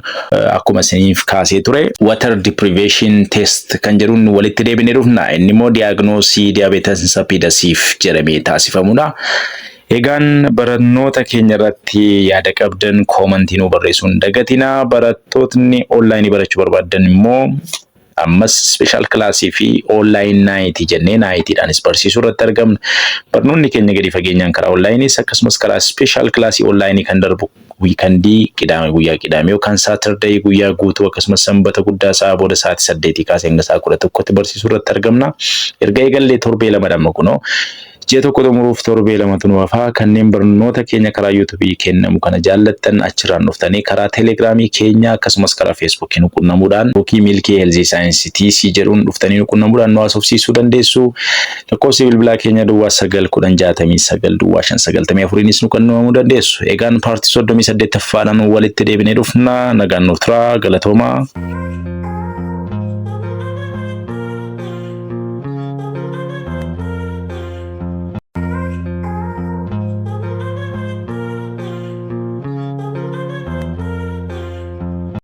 akkuma isiniif kaasee ture water deprivation test kan jedhuun walitti deebinee dhufna. Inni immoo diagnosisii diabetes insipidusiif jedhamee taasifamudha. Egaan barnoota keenya irratti yaada qabdan commentii nuu barreessuu hin dagatinaa. Barattootni onlineii barachuu barbaaddan immoo ammas special classii fi online nightii jennee nightiidhaanis barsiisuu irratti argamna. Barnoonni keenya gadi fageenyaan karaa onlineiis akkasumas karaa special classii onlineii kan darbu weekendii Qidaame, guyyaa Qidaame yookaan Saturday guyyaa guutuu, akkasumas Sanbata guddaa sa'a booda sa'aatii 8 kaasee hanga sa'a 11tti barsiisuu irratti argamna. Erga eegallee torbee 2 dhamma, kunoo ji'a 1 xumuruuf torbee 2tu nu hafaa. Kanneen barnoota keenya karaa YouTubeii kennamu kana jaallattan achirraan dhuftanii karaa Telegramii keenya akkasumas karaa Facebookii nu qunnamuudhaan yookiin Milkii Health Science TC jedhuun dhuftanii nu qunnamuudhaan nu haasofsiisuu dandeessu. Lakkoofsi bilbilaa keenya 0910690594nis nu qunnamuu dandeessu. Egaan partii 38ffaadhaan walitti deebinee dhufna. Nagaan nuuf turaa, galatoomaa.